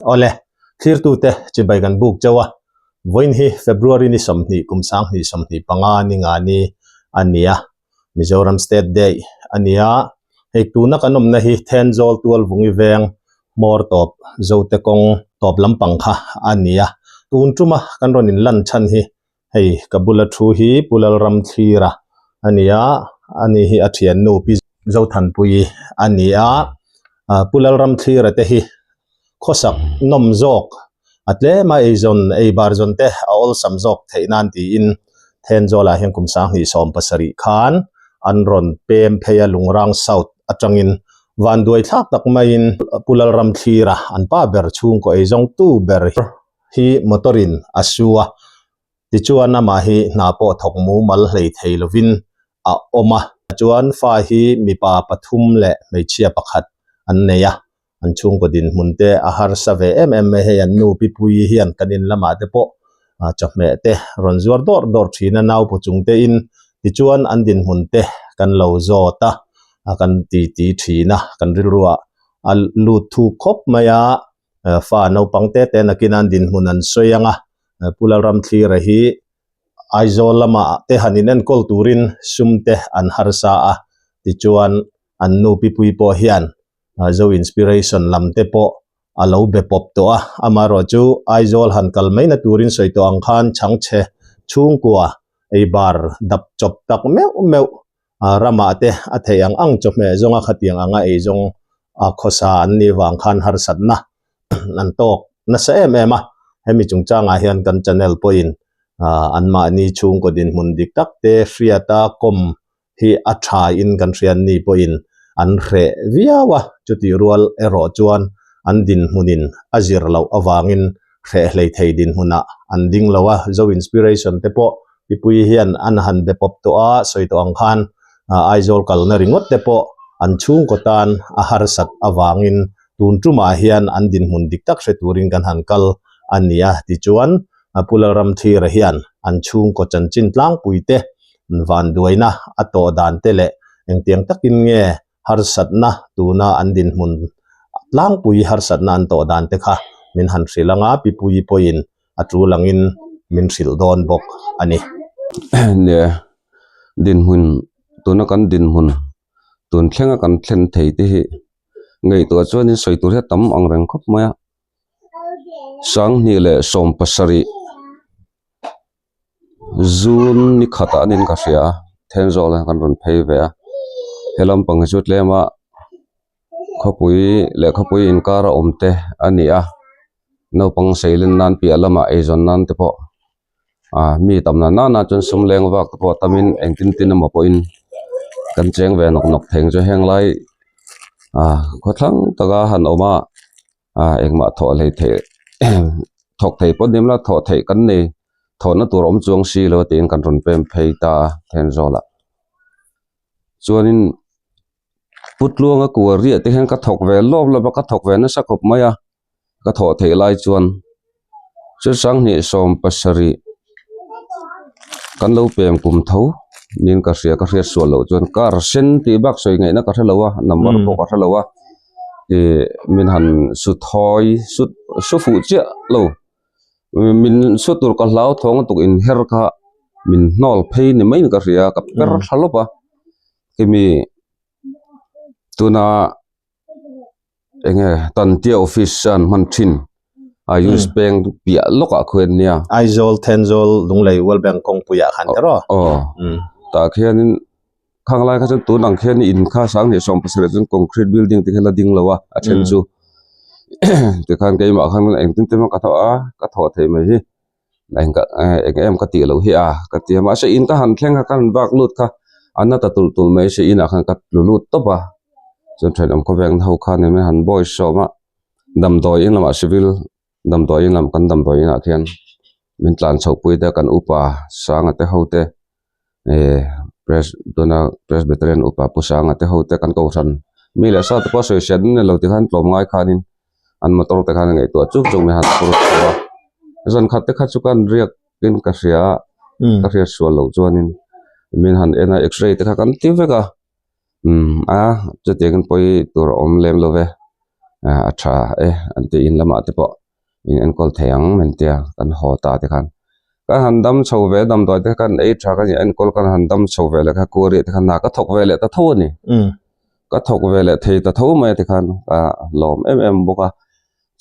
Awle, thlirtute chibai kan buk chauh a, vawiin hi February ni 20 kum 2025 ni nga ni a ni a, Mizoram State Day a ni a, hei tuna kan awmna hi Thenzawl Tualvungi veng hmawr tawp Zote kawng tawp lampang kha a ni a, tun tuma kan rawn inlan chhan hi Hei ka bula thu hi Pu Lalramthlira a ni a, ani hi a thiannu Pi Zothanpuii a ni a, Pu Lalramthlira te hi khawsak nawm zawk a tlem a eizawn ei bar zawn te a awlsam zawk theih nan tiin Thenzawl ah hian kum 2017 khan an rawn pem phei a Lungrang South atangin vanduai thlak tak maiin Pu Lalramthlira an pa ber chhungkaw eizawngtu ber hi motor in a su a, tichuan amah hi hna pawh thawk mumal hlei thei lovin a awm a. Chuan fa hi mipa pathum leh hmeichhia pakhat an nei a, an chhungkaw dinhmun te a harsa ve em em mai. Hei an nu Pi Puii hian kan in lamah te pawh chawhmeh te rawn zuar dawrh dawrh thin a, naupu chung te in tichuan an dinhmun te kan lo zawt a, kan titi thin a, kan rilruah a lut thuk khawp mai a. Fa naupang te te nakin an dinhmun an sawi ang a, Pu Lalramthlira hi Aizawl lamah te han inenkawl turin sum te an harsa a, tichuan an nu Pipui pawh hian Zo Inspiration lam te pawh a lo be pawp tawh a, amaherawh chu Aizawl han kal mai na turin sawi tawh ang khan chhangchhe chhungkua eibar dap chawp tak meuh meuh ramah te a theih ang ang chawhmeh zawnga khatiang anga ei zawng a khawsa an nih vang khan harsatna an tawk nasa em em a, hemi chungchangah hian kan channel pawhin anmahni chhungkaw dinhmun dik tak te hriata kawm hi a tha in kan hria an ni pawhin an hreh viau a, chutih rual erawh chuan an dinhmunin a zir loh avangin hreh hlei thei dinhmunah an ding lo a, Zo Inspiration te pawh mipui hian an han be pawp tawh a, sawi tawh ang khan Aizawl kalna ringawt te pawh an chhungkaw tan a harsat avangin tun tumah hian an dinhmun dik tak hre turin kan han kal a ni a, tichuan Pu Lalramthira hian an chhungkaw chanchin tlangpui te vanduaina a tawh dan te leh engtiang takin nge harsatna tuna an dinhmun tlangpui harsatna an tawh dan te kha min han hrilh ang a, Pi Puii pawhin a tul angin min hrilh dawn bawk a ni. Nia, dinhmun tuna kan dinhmun tun thlenga kan thlen thei te hi ngaihtuah chuanin sawi tur hi a tam ang reng khawp mai a, 2017. Zun ni khatah anin ka hria a Thenzawl ah kan rawn phei ve a he lampang hi chu tlem a khawpui leh khawpui inkar a awm te a ni a naupang seilen nan piah lamah eizawn nan te pawh ah mi tam na nana chuan sum leng vak te pawh tamin engtin tin emaw pawhin kan cheng ve nawk nawk thei ang chu heng lai ah khawthlang taka han awm a. ah engmah thawh hlei theih thawk thei pawh nia thawh theih kan nei thawhna tur a awm chuang si lo tiin kan rawn pem phei ta a Thenzawl ah chuanin Putluanga kual riah te hian ka thawk ve lawp lawp a ka thawk ve nasa khawp mai a ka thawh theih lai chuan chu 2017 kan lo pem kum tho niin ka hria ka hriat sual loh chuan car sen tih bak sawi ngaihna ka hrelo a number pawh ka hrelo a. Ih min han su thawi su su fuh chiah lo min su tur ka hlau thawng a tuk in her kha min hnawl phei ni mai in ka hria ka per thla lawp a khimi tuna eng nge Tantia office a an hman thin a use peng piah lawkah khuan nia. Aizawl Thenzawl Lunglei World Bank kawngpuiah khan erawh. Aw tah khianin. Khang lai kha chuan tun ang khian in kha 2017 chuan concrete building te kha la ding lo a a then chu tikhan keimah khan engtin te emaw ka thawh a ka thawh theih mai hi eng ka eng em ka tih loh hi a ka ti a mahse in ka han thleng a ka han vak lut kha a na ta tulh tulh mai se inah khan ka tlu lut tawp a chuan thenawm khawveng ho khan min han bawi sawm a damdawi in lamah civil damdawi in lam kan damdawi inah khian min tlan chhoh pui te kan upa sanga te ho te. eh pres tuna presbyterian upa pu sanga te ho te kan kohhran mi leh sa te pawh sawi hriat an nilo tikhan tlawm ngai khanin an motor te khan a ngaihtuah chuk chuk mai a han phur chho a zan khat te kha chu ka han riak in ka hria a ka hriat sual loh chuanin min han en a x-ray te kha kan ti vek a umm a chutiangin pawi tur a awm lem lo ve. A tha e an ti in lamah te pawh in enkawl thei ang min tia kan haw ta te khan ka han dam chho ve damdawi te khan ei tha ka ni enkawl ka han dam chho ve leh kha kuri te khan hna ka thawk ve leh ta tho a ni ka thawk ve leh thei ta tho mai te khan ka lawm em em bawk a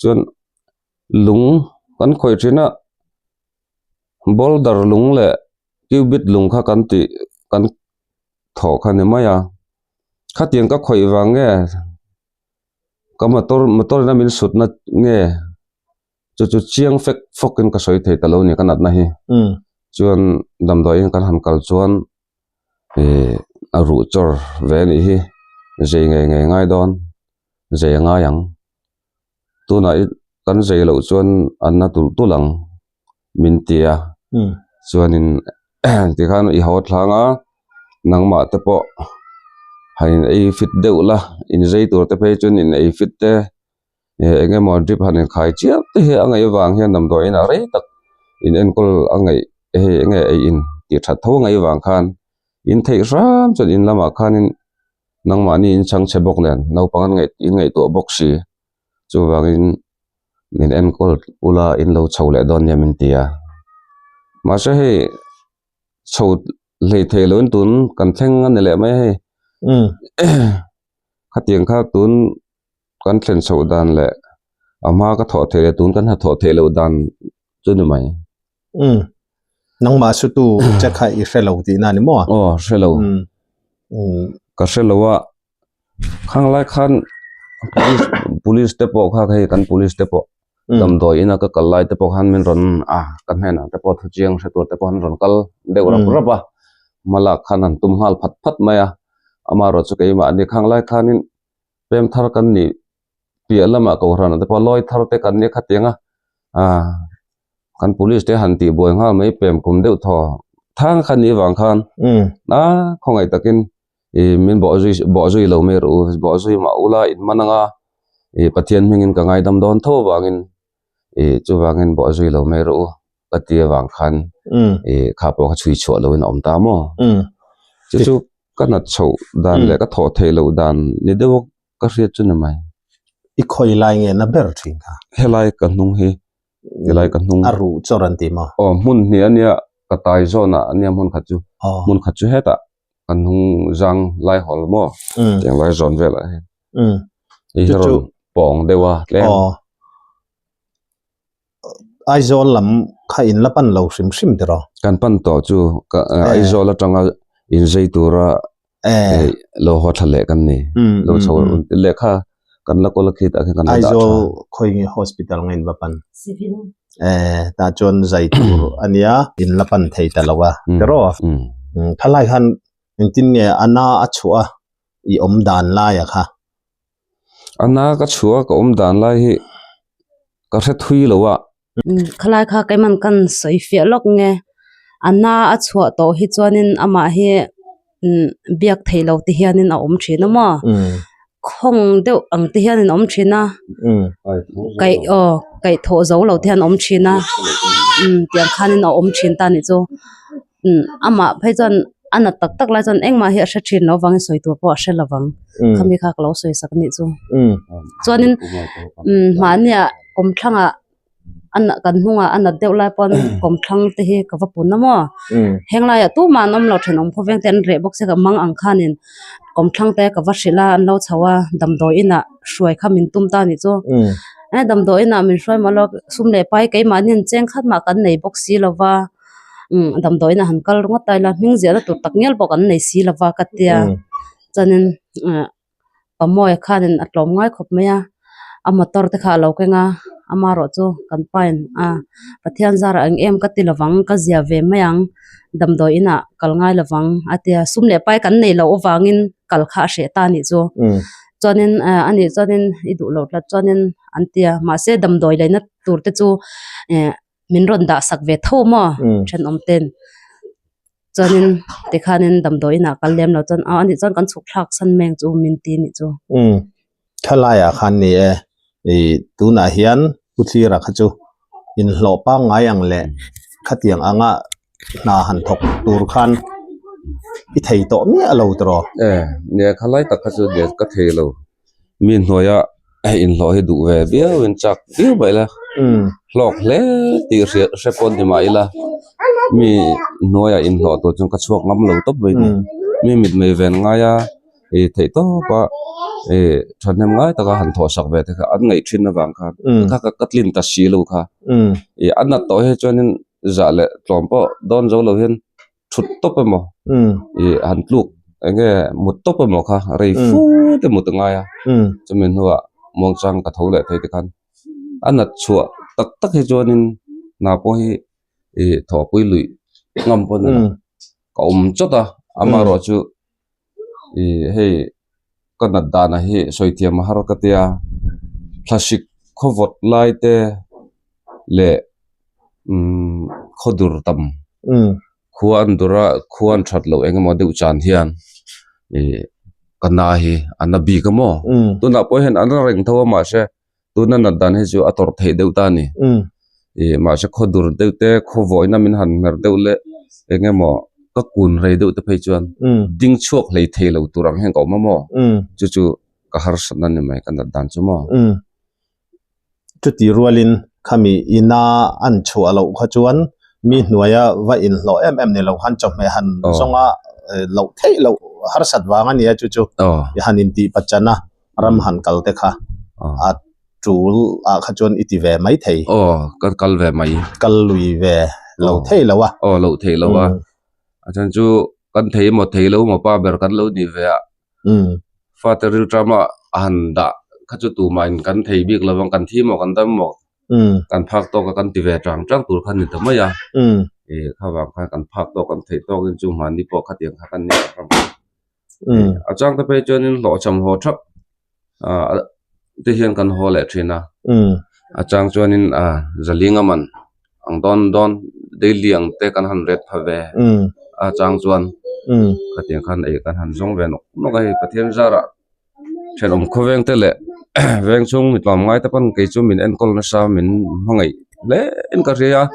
chuan lung kan khawih thin a boulder lung leh cubit lung kha kan tih kan thawh kha ni mai a khatiang ka khawih vang nge. Ka motor motor ina min sutna nge chu chu chiang fek fawk in ka sawi thei ta lo a ni ka natna hi chuan damdawiin kan han kal chuan ihh a ruh chawr ve a nih hi zei ngei ngei ngai dawn zei a ngai ang tunah i kan zei loh chuan an na tulh tulh ang min ti a chuanin tikhan i haw thlang a nangmah te pawh han in ei fit deuh la in zai tur te phei chuan in ei fit te ih eng emaw drip han in khai chiam te hi a ngaih avang hian damdawi inah rei tak in enkawl a ngaih hei eng nge ei in tih that tho a ngaih avang khan in theih hram chuan in lamah khanin nangmahni in chhang chhe bawk nen naupang an ngaih in ngaihtuah bawk si. Chuvangin min enkawl ula in lo chho leh dawn nia min ti a. Mahse hei chho hlei thei loin tun kan thleng a ni leh mai a hei. Khatiang kha tun kan thlen chhoh dan leh a hma ka thawh theih leh tun kan hnathawh theih loh dan chu ni mai. Nangmah su tu che kha i hre lo tihna a ni maw? Aw hre lo. Ka hre lo a. Khang lai khan police police te pawh kha hei kan police te pawh damdawi ina ka kal lai te pawh khan min rawn a ka hnenah te pawh thu chiang hre tur te pawh an rawn kal deuh rap rap a hma lak khan an tum nghal phat phat mai a amaherawhchu chu keimah ani khang lai khanin pem thar kan nih piah lamah kohhran ah te pawh lawi thar te kan nia khatiang a ah kan police te han tih buai nghal mai pem kum deuh thaw thang kha nih vang khan a khawngaih takin. Ih min bawh zui bawh zui lo mai rawh u bawh zui mah ula in man anga ih Pathian hmingin ka ngaidam dawn tho avangin ih chuvangin bawh zui lo mai rawh u ka ti avang khan ih kha pawh kha chhui chhuah loin a awm ta maw chu chu ka nat chhoh dan leh ka thawh theih loh dan ni deuh a ka hriat chu ni mai. I khawi lai nge na ber thin kha? Helai ka hnung hi tilai ka hnung. A ruh chawr an ti maw? Aw hmun hnih a nia ka tai zawnah a nia hmun khat chu hmun khat chu hetah. Kan hnung zang lai hawl maw tiang lai zawn velah hian hei hi rawn pawng deuh a tlem. Aizawl lam kha in la pan lo hrim hrim tiraw? Kan pan tawh chu Aizawl atanga in zai tura lo haw thla leh kan ni. Lo chho lehkha kan la kawl a khi tah khian kan la dah tha. Aizawl khawi nge hospital nge in va pan? Tah chuan zai tur a nia in la pan thei ta lo a tiraw? Khalai khan engtin nge a na a chhuah a i awm dan lai a kha? A na ka chhuah a ka awm dan lai hi ka hre thui lo a. Khalai kha keiman kan sawi fiah lawk nge a na a chhuah tawh hi chuanin amah hi biak theih loh te hianin a awm thin a maw khawng deuh ang te hianin a awm thin a kaih aw kaih thawh zo lo te hian a awm thin a tiang khanin a awm thin ta nih chu amah phei chuan a nat tak tak lai chuan engmah hi a hre thin lo vangin sawi tur pawh a hre lo vang khami kha ka lo sawi sak anih chu chuanin mahnia kawmthlangah a na kan hnungah a nat deuh lai pawn kawmthlang te hi ka va pun a maw heng laiah tumah an awm lo thenawm khawveng te an reh bawk sia ka mang ang khanin kawmthlang te ka va hrilh a an lo chho a damdawi inah hruai kha min tum ta anih chu e damdawi inah min hruai mah lawk sum leh pai keimahni an cheng khat mah kan nei bawk si lo va umm damdawi inah han kal ringawt ta ila hming ziahna tur tak ngial pawh kan nei si lo va ka tia chuanin ah Pamawia khanin a tlawm ngai khawp mai a a motor te kha a lo keng a amaherawh chu kan pain a Pathian zarah eng em ka ti lovang ka zia ve mai ang damdawi inah kal ngai lovang a tia sum leh pai kan nei loh avangin kal kha a hreh ta anih chu chuanin ah anih chuanin i duh loh tlat chuanin an tia mahse damdawi leina tur te chu eh min rawn dah sak ve tho maw thenawm ten chuanin tikhanin damdawi inah kal lem lo chuan a anih chuan kan chhuk thlak san mek chu min ti anih chu. Umm thalaiah khan ni e ih tunah hian pu thlira kha chu inhlawh pangngai ang leh khatiang anga hna han thawk tur khan i thei tawh miah lo tiraw? E nia khalai tak kha chu ka thei lo mi hnuaia. inhlawh hi duh ve viau in chak viau mai ila hlawk hle tih hria hre pawh ni mah ila mi hnuaiah inhlawh tur chuan ka chhuak ngam lo tawp mai ni mi mit mei ven ngai a ih theih tawp a ih thahnem ngai taka han thawh sak ve te kha an ngaih thin avang khan kha ka tlin ta si lo kha ih a nat tawh hi chuanin zah leh tlawm pawh dawn zo lo hian. thut tawp emaw ih han tluk eng nge mut tawp emaw kha rei fu te mut a ngai a chumi hnuah muangchang ka tho leh thei te khan a nat chhuah tak tak hi chuanin hna pawh hi ih thawhpui luih ngam pawh ni lo ka awm chawt a amaherawh chu ih hei ka nat danah hi sawi thiam a har ka tia thlasik khawvawt lai te leh umm khaw dur tam khua an dur a khua an that loh eng emaw deuh chan hian ih ka na hi a na bik a maw tunah pawh hian a na reng tho a mahse tuna nat dan hi chu a tawrh theih deuh ta a ni ih mahse khaw dur deuh te khaw vawina min han hmer deuh leh eng emaw ka kun rei deuh te phei chuan ding chhuak hlei thei lo tur ang hian ka awm a maw chu chu ka harsatna ni mai ka nat dan chu maw. Chuti rualin khami ina an chhuah loh kha chuan mi hnuaia va inhlawh em em ni lo khan chawhmeh han zawnga loh theih loh harsat vang a nia chu chu han intih pachan a ram han kal te kha a tul ah kha chuan i ti ve mai thei. Aw ka kal ve mai. Kal lui ve lo thei lo a. Aw loh theih lo a. A chhan chu kan thei emaw thei lo emaw pa ber kan lo ni ve a. Fate rilṭama a han dah kha chu tumahin kan thei bik lo ang, kan thi maw kan dam maw kan phak tawk a kan ti ve ṭang ṭang tur kha a ni ta mai a. Ih kha vang khan kan phak tawk kan theih tawkin chu mahni pawh khatiang kha kan ni ram a chang te phei chuanin hlawhchham haw thap ah te hian kan haw leh thin a a chang chuanin ah zalinga man ang dawn dawn daily ang te kan han ret pha ve a chang chuan khatiang khan ei kan han zawng ve nawk nawk a hei Pathian zarah thenawm khawveng te leh veng chhung mi tlawm ngai te pawn kei chu min enkawl nasa min hmangaih hle in ka hria a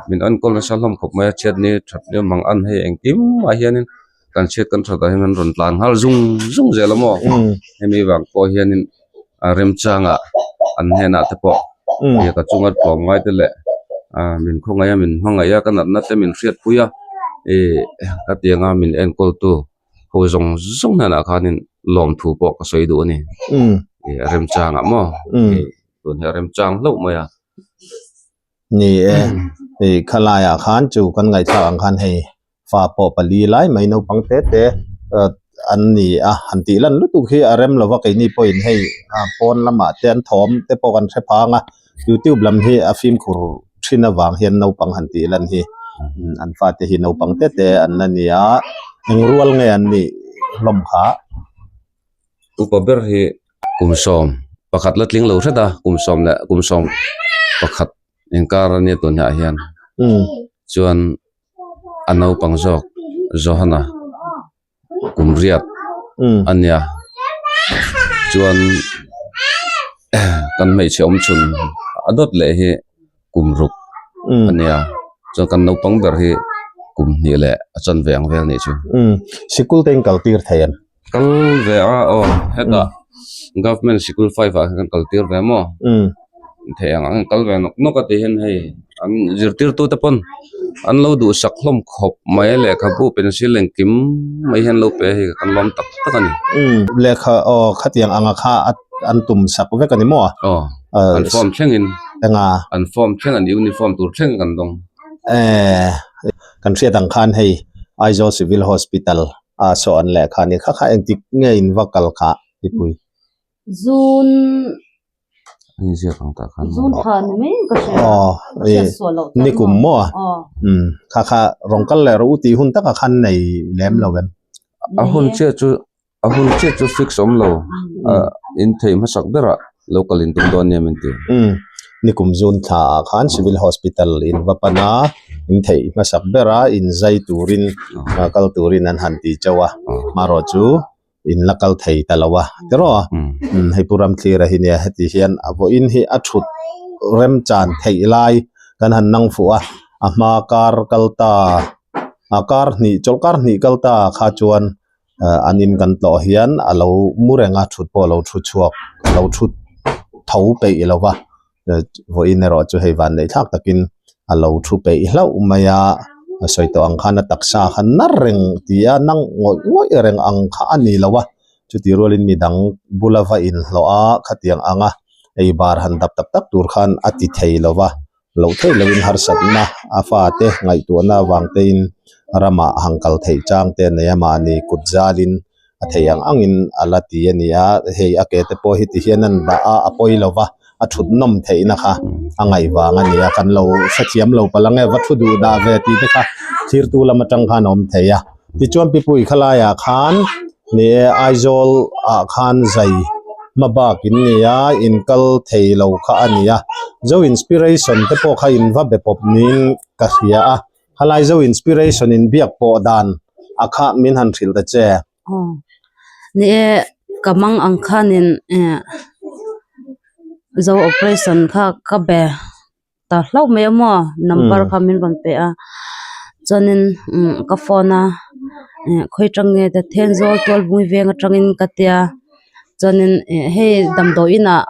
min enkawl nasa hlawm khawp mai a chhiatni that ni mang an hei engkim ah hianin kan chhiat kan that ah hian an rawn tlan nghal zung zung zel a maw hemi vang pawh hianin a remchangah an hnenah te pawh hei ka chunga tlawm ngai te leh ah min khawngaih a min hmangaih a ka natna te min hriatpui a ih ka tianga min enkawl tu. ho zawng zawng hnenah khanin lawmthu pawh ka sawi duh a ni ih a remchang ah maw ih tun hi a remchang hlauh mai a. Ni e, ih khalai ah khan chu kan ngaihthlak ang khan hei fa pawh pali lai mai naupang te te an ni a han tih lan lutuk hi a rem lova keini pawhin hei pawn lamah te an thawm te pawh kan hre phang a youtube lam hi a fimkhur thin avang hian naupang han tih lan hi an fate hi naupang te te an la ni a eng rual nge an nih hlawm kha. Upa ber hi kum sawm pakhat la tling lo hret a kum sawm leh kum sawm pakhat inkar a nia tun hah hian chuan a naupang zawk Johana. kum riat a nia chuan kan hmeichhe awm chhun a dawt leh hi kum ruk a nia chuan kan naupang ber hi kum hnih leh a chanve ang vel a nih chu. Sikul te in kal tir thei em? Kal ve a aw hetah government sikul five ah hian kan kal tir ve maw? Theih ang ang kal ve nawk nawk a ti hian hei an zirtirtu te pawn an lo duhsak hlawm khawp mai a lehkhabu pencil engkim mai hian lo pe a hei kan lawm tak tak a ni. Lehkha aw khatiang anga kha an tum sak vek a ni maw? Aw an form thlengin enga an form thleng an uniform tur thleng kan dawng. Eh kan hriat ang khan hei Aizawl Civil Hospital a saw an lehkha a ni kha kha engtik nge in va kal kha mipui. Zun An inziak ang tah khan Zun tha ni mai ka hria. Aw, Ka hriat sual loh tak ni kum maw? Aw. Um, kha kha rawn kal leh rawh u tih hun takah khan nei lem lo em? A hun chiah chu a hun chiah chu fix awm lo. Ah in theih hmasak berah lo kal in tum dawn nia min ti. Um, ni kum zun thla ah khan Civil Hospital in va pan a, in theih hmasak bera in zai turin kal turin an han ti chauh a. Hmarawh chu in la kal thei ta lo a tiraw umm hei pu Ramthlira hi nia heti hian a vawiin hi a thut rem chan theih lai kan han nang fuh a a hma kar kal ta a kar hnih chawlh kar hnih kal ta kha chuan ah an in kan tlawh hian a lo mu reng a thut pawh a lo thu chhuak a lo thut. tho peih lo va vawiin erawh chu hei van neih thlak takin a lo thu peih hlauh mai a a sawi tawh ang khan a taksa kha na reng ti a na ngawih ngawih reng ang kha a ni lo a chutih rualin midang bula va inhlawh a khatiang anga ei bar han dap tak tak tur khan a ti thei lo va. Loh theih loin harsatna a fate ngaihtuahna avang tein ramah han kal theih chang te a nei a, mahni kut zalin a thei ang angin a la ti a ni a, hei a ke te pawh hi ti hian an dah a, a pawi lo va, a thut nawm theihna kha a ngaih vang a ni a, kan lo hrethiam lo palh ang e, va thu duh dah ve tih te kha thirtu lam atang khan a awm thei a. Tichuan Pipui khalaiah khan ni e Aizawl ah khan zai hma bak in ni a in kal thei lo kha a ni a Zo Inspiration te pawh kha in va be pawp niin ka hria a khalai Zo Inspiration in biak pawh dan a kha min han hrilh ta che. Aw ni e ka mang ang khanin eh Zo Operation kha ka be. ta hlauh mai a maw number kha min rawn pe a chuanin umm ka phone a eh khawi atang nge ta Thenzawl Tualbung veng atangin ka tia chuanin eh hei damdawi inah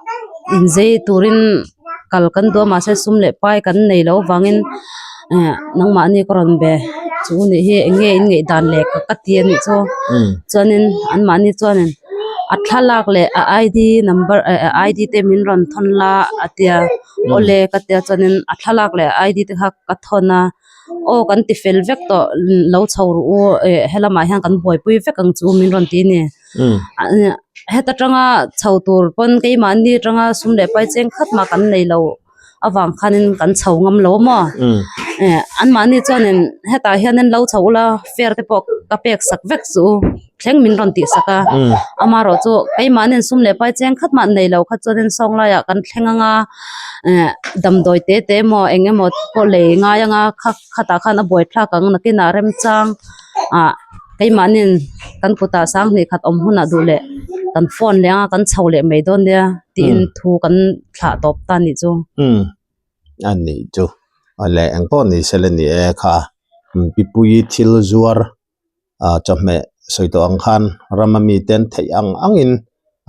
inzei turin kal kan duh a mahse sum leh pai kan nei loh avangin eh nangmahni ka rawn be chu nih hi eng nge in ngaih dan leh ka ti a nih chu chuanin anmahni chuanin. A thlalak leh a ID number eh a ID te min rawn thawn la a tia awle ka tia chuanin a thlalak leh a ID te kha ka thawn a aw kan ti fel vek tawh lo chho rawh u eh helamah hian kan buaipui vek ang chu min rawn ti a ni heta tanga chho tur pawn keimahni atanga sum leh pai cheng khat mah kan nei lo. avang khanin kan chho ngam lo maw eh anmahni chuanin hetah hianin lo chho ula fare te pawh ka pek sak vek chu thleng min rawn tih sak a amaherawh chu keimahni sum leh pai cheng khat mah nei lo kha chuanin sawng laiah kan thleng anga eh damdawi te te emaw eng emaw pawh lei ngai anga kha khatah khan a buaithlak ang nakinah remchang ah keimahni kan kutah sanghnih khat awm hunah duh leh kan phone leh anga kan chho leh mai dawn nia tiin thu kan thlah tawp ta nih chu. Umm a nih chu awle eng pawh ni se la ni e kha Pipuii thil zuar ah chawhmeh sawi tawh ang khan rama mite an theih ang angin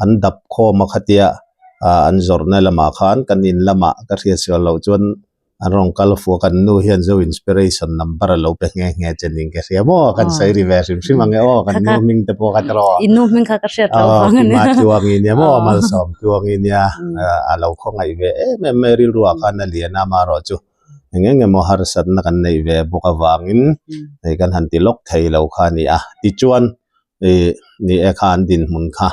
an dap khawm a khatia ah an zawrhna lamah khan kan in lamah ka hriat sual loh chuan an rawn kal fuh a kan nu hian zo inspiration number a lo pe nghe nghe che ning ka hria maw kan sawi ri ve hrim hrim ang e aw kan nu hming te pawh kha tawh i nu hming kha ka hriat loh vang a nia aw tluangi nia maw malsawm tluangi nia a lo khawngaih ve em em mai rilru ah khan a lian a amaherawhchu eng eng emaw harsatna kan neih ve bawk avangin hei kan han ti lawk thei lo kha a ni a tichuan ih ni e kha an dinhmun kha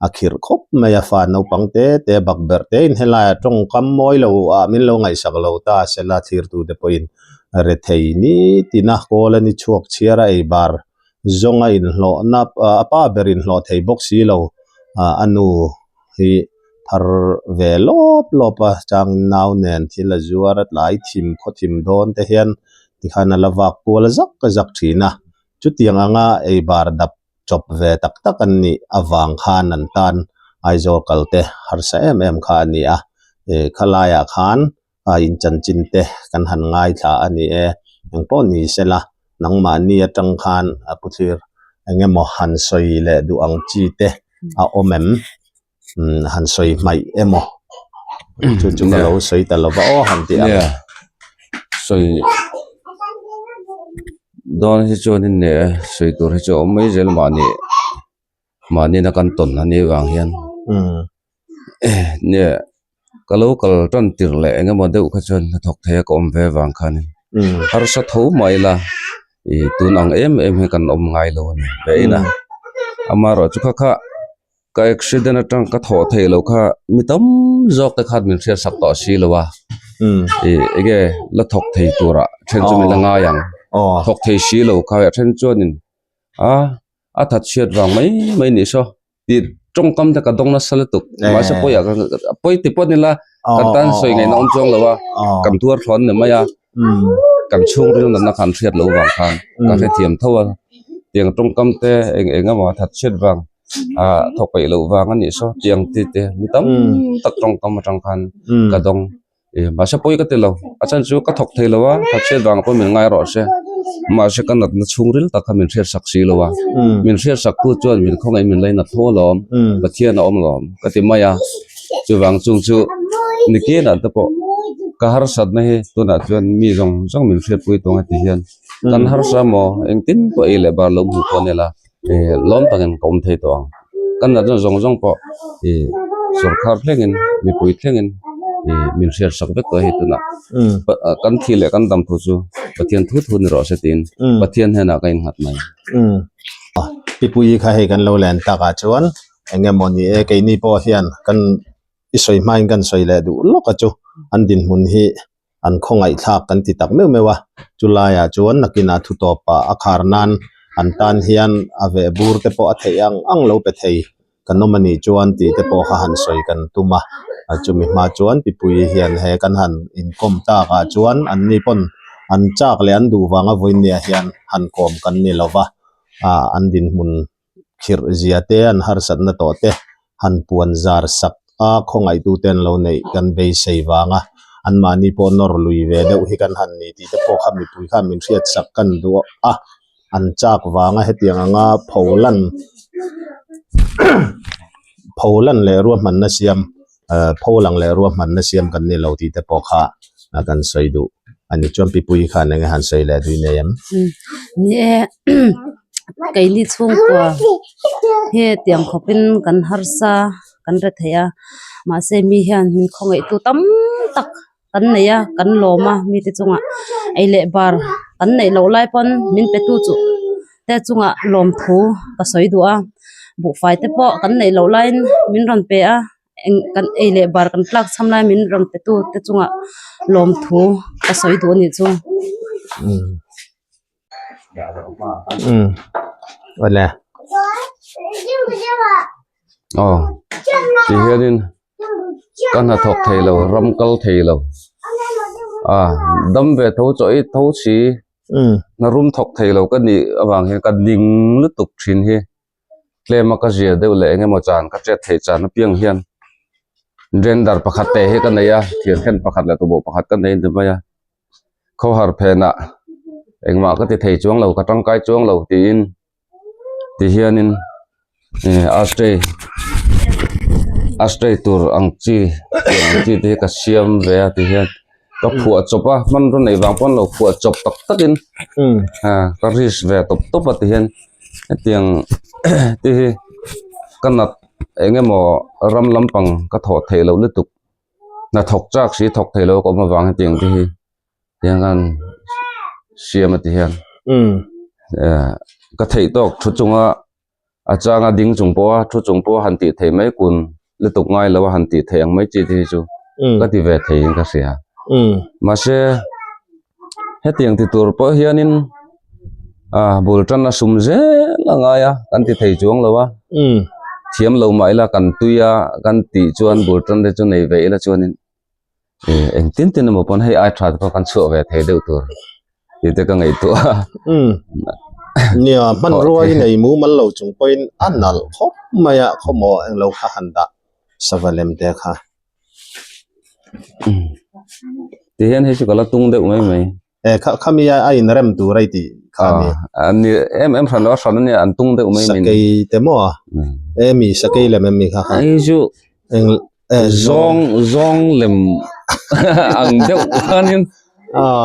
a khirh khawp mai a, fa naupang te te bakberh te in helaiah tawngkam mawi lo ah min lo ngaihsak lo ta a sela thlirtu te pawhin rethei nitin a kawl a ni chhuak chhiar a ei bar zawng a inhlawhna a pa ber inhlawh thei bawk si lo ah a nu hi thar ve lawp lawp a chang nau nen thil a zuar a tlai thim khaw thim dawn te hian tikhan a la vak kual zak zak thin a chutiang anga ei bar dap chawp ve tak tak an nih avang khan an tan Aizawl kal te harsa em em kha a ni a, ih khalaiah khan a inchanchin te kan han ngaithla a ni e, engpawh ni sela nangmahni atang khan a pu thlir eng emaw han sawi leh duh ang chi te a awm em? Umm han sawi hmaih emaw chu chu ka lo sawi ta lova aw han tih ang. Nia sawi dawn hi chuanin nia sawi tur hi chu a awm mai zel mahni mahni na kan tawn a nih vang hian nia ka lo kal tan tirh leh eng emaw deuh kha chuan hnathawk thei a ka awm ve vang khanin harsa tho mah ila ih tun ang em em hi kan awm ngai lo a ni ve ina amaherawhchu kha kha. Ka accident atang ka thawh theih loh kha mi tam zawk te khan min hriat sak tawh si lo a ih enge la thawk thei turah then chu min la ngai ang thawk thei si lo kha a then chuanin a a that chhiat vang mai mai nih saw tih tawngkam te ka dawng nasa lutuk mahse pawiah pawi ti pawh ni la kan tan sawi ngaihna awm chuang lo a kan tuar thlawn ni mai a kan chhungril natna khan hriat loh vang khan ka hrethiam tho a tiang tawngkam te eng eng emaw a that chhiat vang. ah thawk peih loh vang a nih saw tiang ti te mi tam tak tawngkam atang khan ka dawng ih mahse pawi ka ti lo a chhan chu ka thawk thei lo a thatchhiat vang pawh min ngai rawh se mahse ka natna chhungril tak kha min hriat sak si lo a min hriat sak tu chuan min khawngaih min lainat tho alawm Pathian a awm alawm ka ti mai a. Chuvang chung chu nikinah te pawh ka harsatna hi tunah chuan mi zawng zawng min hriatpui tawng a ti hian kan harsa maw engtin pawh ei leh bar lo hmu pawh a ni la ih lawm takin ka awm thei tawh ang. Kan natna zawng zawng pawh ih sawrkar thlengin mipui thlengin ih min hriatsak vek tawh a hei tunah kan thi leh kan dam thu chu Pathian thu thu ni rawh se tiin Pathian hnenah ka innghat mai. Pipuii kha hei kan lo len takah chuan eng emaw ni e keini pawh hian kan i sawi hmain kan sawi leh duh lawk a chu an dinhmun hi an khawngaihthlak kan ti tak meuh meuh a chu laiah chuan nakinah thu tawpah a khar nan an tan hian a veh bur te pawh a theih ang ang lo pe thei kan awm a nih chuan tih te pawh kha han sawi kan tum a chumi hma chuan Pipuii hian he kan han inkawm takah chuan anni pawn an chak leh an duh vanga vawinia hian han kawm kan ni lova ah an dinhmun khirh zia te an harsatna tawh te han puan zar sak a khawngaihtu te an lo neih kan beisei vang a anmahni pawh nawr lui ve deuh hi kan han ni tih te pawh kha mipui khan min hriat sak kan duh a an chak vang a hetiang anga pholan pholan leh ruahmanna siam eh pholang leh ruahmanna siam kan ni lo tih te pawh kha kan sawi duh a ni chuan Pipuii khan enge han sawi leh dui nei em? Ni e keini chhungkua he tiang khawpin kan harsa kan re thei a mahse mi hian min khawngaihtu tam tak kan nei a kan lawm a mite chungah ei leh bar kan neih loh lai pawn min pe tu chu te chungah lawmthu ka sawi duh a buhfai te pawh kan neih loh laiin min rawn pe a eng kan ei leh bar kan tlak cham lai min rawn pe tu te chungah lawmthu ka sawi duh a nih chu. Awle. Aw ti hianin ka hnathawk thei lo ram kal thei lo a dam ve tho chaw ei tho si hna rum thawk thei lo ka nih avang hian ka ning lutuk thin hi tlem a ka zia deuh leh eng emaw chan ka chet theih chan apiang hian render pakhat te hi ka nei a thirkhen pakhat leh tuboh pakhat ka nei a ni mai a. Khawhar phenah engmah ka ti thei chuang lo ka tangkai chuang lo tiin ti hianin ih ashtray ashtray tur ang chi tiang ang chi te hi ka siam ve a ti hian ka phuah chawp a hmanraw neih vang pawn lo phuah chawp tak takin ka risk ve tawp tawp a ti hian hetiang te hi ka nat eng emaw ram lampang ka thawh theih loh lutuk. Hna thawk chak si thawk thei lo ka awm avang hetiang te hi tiang khan siam a ti hian ka theih tawk thu chunga a changa ding chung pawha thu chung pawha han tih theih mai kun lutuk ngai lo a han tih theih ang mai chi te hi chu ka ti ve thei in ka hria mahse hetiang ti tur pawh hianin ah bul tan a sum zel a ngai a kan ti thei chuang lo a thiam lo mah ila kan tui a kan tih chuan bul tan te chu nei ve ila chuanin ih engtin tin emaw pawn hei ai tha te pawh kan chhuah ve thei deuh tur tih te ka ngaihtuah a. Nia hmanrua i nei mumal lo chung pawhin a nalh khawp mai a khawmaw englo kha han dah sava lem te kha. Ti hian hei chu ka la tung deuh mai mai. E kha khami a a in rem tur a i tih kha a ni. A ni em em hran lo a hran a nia an tung deuh mai mai. Sakei te maw a? E mi sakei lem em mi kha kha? Hei chu eng e zawng zawng lem ang deuh khanin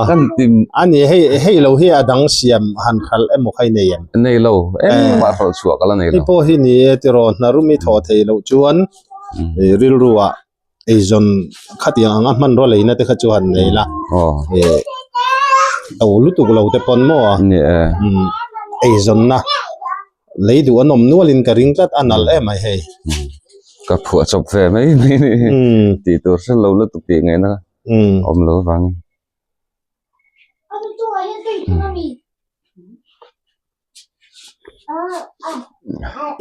kan ti. A ni hei hei lo hi a dang siam han hralh emaw kha i nei em? Nei lo engmah hralh chhuah ka la nei lo. Hei pawh hi ni e tiraw hnarumi thawh theih loh chuan rilru ah eizawn khatiang anga hmanraw leina te kha chu han nei la eh to lutuk lo te pawn maw eizawnna lei duh an awm nual in ka ring tlat a nalh em mai hei ka phuah chawp ve mai mai ni tih tur hre lo lutuk tih ngaihna awm lo vang.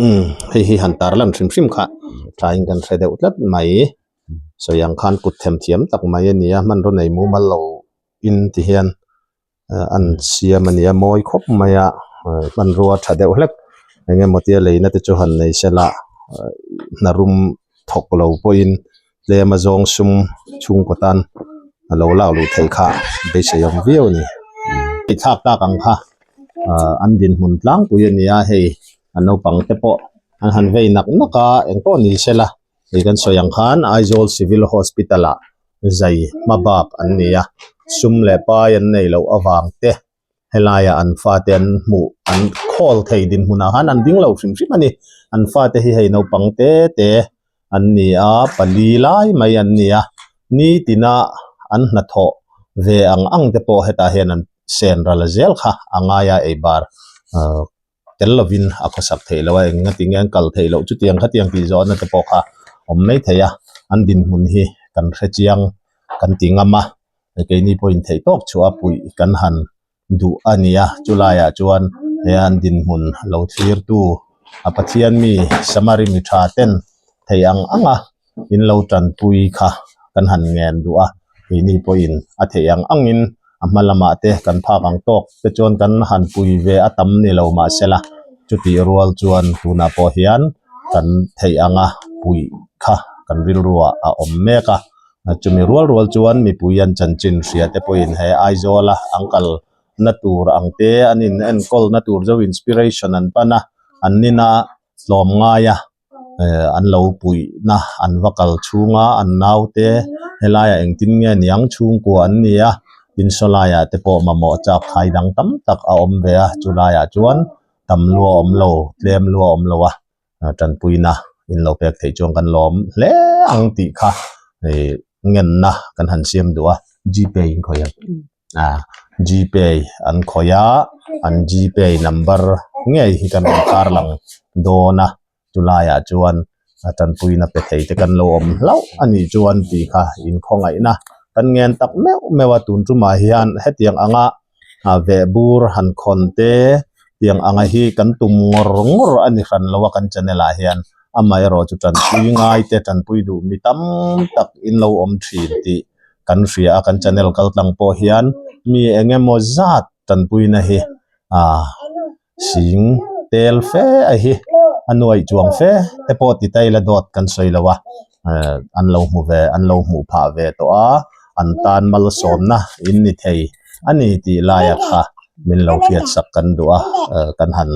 Umm hei hi han tar lan hrim hrim kha thain kan hre deuh tlat mai sawi ang khan kut them thiam tak mai a ni a hmanraw nei mumal lo in ti hian an siam a ni a mawi khawp mai a hmanrua tha deuh hlek eng emaw tia leina te chu han nei sela hna rum thawk lo pawhin tlem a zawng sum chhungkaw tan a lo lak luh theih kha beisei awm viau a ni. Thlak tak ang kha ah an dinhmun tlangpui a ni a hei a naupang te pawh an han vei nak nak a engpawh ni sela. Hei kan sawi ang khan Aizawl Civil Hospital ah zai hma bak an ni a, sum leh pai an nei loh avang te helaiah an fate an hmuh an khawl thei dinhmunah khan an ding lo hrim hrim a ni. An fate hi hei naupang te te an ni a, pali lai mai an ni a, nitina an hnathawh ve ang ang te pawh hetah hian an sen ral zel kha a ngai a ei bar ahh tel lovin a khawsak theih loh a, eng nga tinge an kal theih loh chutiang khatiang tih zawhna te pawh kha awm mai thei a, an dinhmun hi kan hre chiang kan ti ngam a, keini pawhin theih tawk chhuah a puih kan han duh a ni a, chulaiah chuan he an dinhmun lo thlirtu a Pathian mi Samari mi tha ten thei ang ang a in lo tanpui kha kan han ngen duh a, keini pawhin a theih ang angin a hma lamah te kan phak ang tawk te chuan kan han pui ve a tam ni lo mahsela chutih rual chuan tunah pawh hian kan theih anga puih kha kan rilruah a awm mek a. Chumi rual rual chuan mipui an chanchin hria te pawhin he Aizawla an kal na tur ang te an in enkawl na tur zo inspiration an pan a, an nina tlawm ngai a eh an lo puih na an va kal chhung a an nau te helaiah engtin nge niang chhungkua an ni a tin saw laiah te pawh mamawh chak thai dang tam tak a awm ve a chulaiah chuan tam lua awm lo tlem lua awm lo a. tanpuina in lo pek theih chuan kan lawm hle ang tih kha ih ngenna kan han siam duh a gpay in khawih ang a gpay an khawih a an gpay number ngei hi kan rawn tarlang dawn a chulaiah chuan a tanpuina pe thei te kan lo awm hlauh a nih chuan tih kha inkhawngaihna kan ngen tak meuh meuh a tun tumah hian hetiang anga a veh bur han khawn te tiang anga hi kan tum ngawr ngawr a ni hran lo a kan channel ah hian amaherawh chu tanpui ngai te tanpui duh mi tam tak in lo awm thin tih kan hria a kan channel kal tlang pawh hian mi eng emaw zat tanpui na hi ah sing tel fe a hi a nuaih chuang fe te pawh ti ta ila dawt kan sawi lo a eh an lo hmu ve an lo hmuh phah ve tawh a an tan malsawmna in ni thei a ni tih laia kha min lo hriat sak kan duh a eh kan han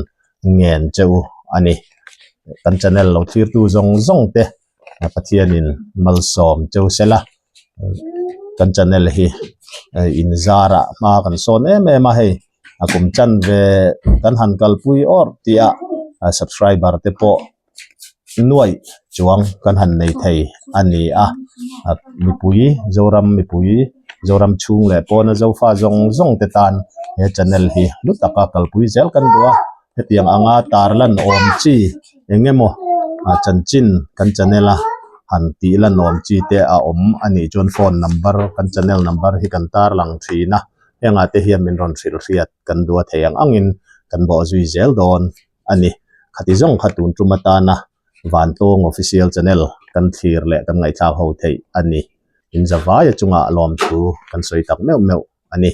ngen che u a ni kan channel lo thlir tu zawng zawng te Pathianin malsawm cheu sela kan channel hi in zarah hma kan sawn em em a hei a kum chan ve kan han kalpui awrh tih a subscriber te pawh nuaih chuang kan han nei thei a ni a mipui Zoram mipui Zoram chhung leh pawna Zofa zawng zawng te tan he channel hi hlu taka kalpui zel kan duh a hetiang anga tarlan awm chi eng emaw ah chanchin kan channel a han tih lan awm chi te a awm a nih chuan phone number kan channel number hi kan tarlang thin a hengah te hian min rawn hrilh hriat kan duh a thei ang angin kan bawh zui zel dawn a ni khati zawng kha tun tum atana Vantawng official channel kan thlir leh kan ngaihthlak ho theih a ni in zavaia chungah lawmthu kan sawi tak meuh meuh a ni.